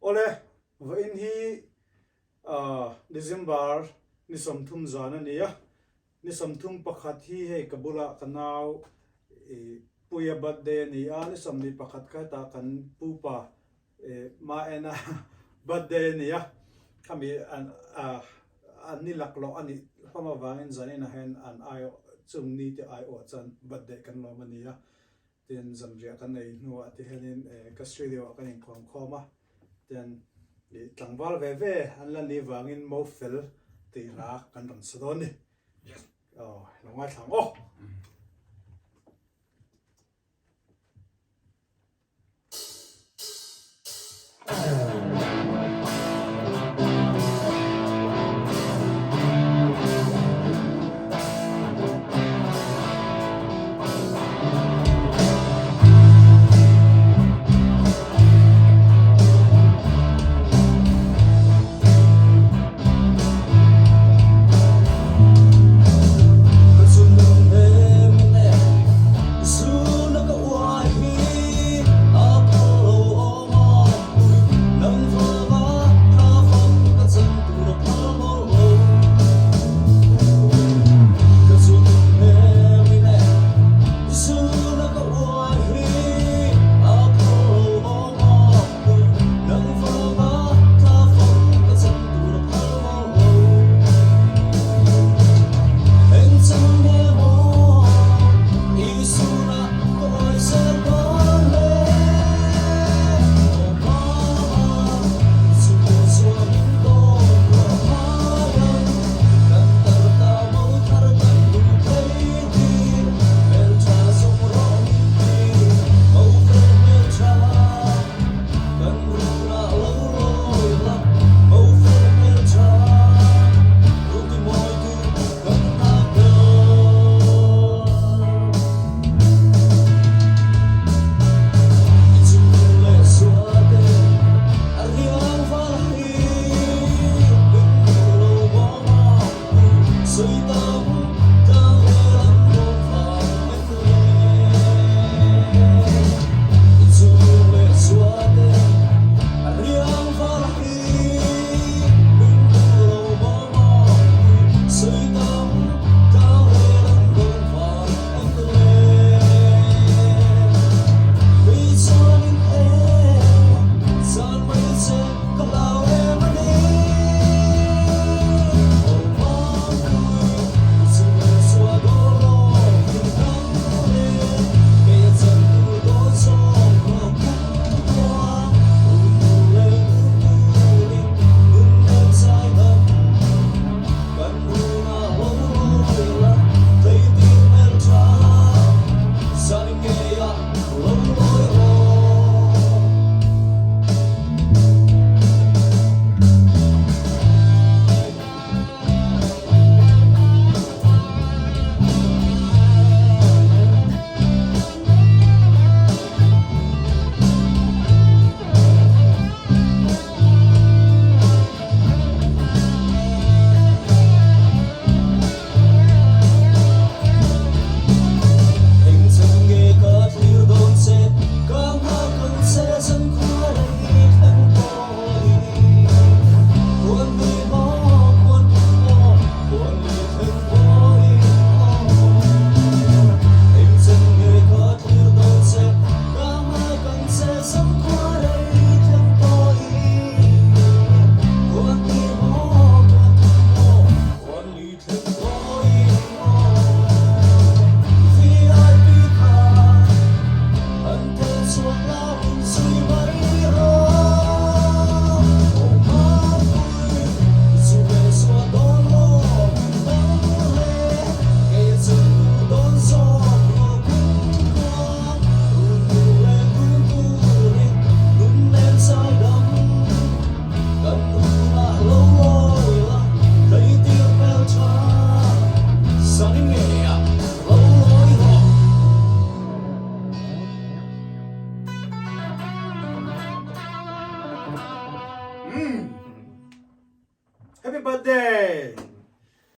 Awle, vawiin hi December ni 30 zan a ni a, ni 31 hi hei ka bulah ka nau Puia birthday a ni a, ni 21 kha hetah kan pupa Maena birthday a ni a, khami an an ni laklawh a nih hlawm avangin zaninah hian an aiawh chung ni te aiawh chuan birthday kan lawm a ni a. Tin, zanriah kan ei hnuah ti hianin ka studio ah kan inkawm khawm a, tin tlangval ve ve an la nih vangin mo fel tih hla kan rawn sa dawn ni. Aw, lo ngaithla ang aw.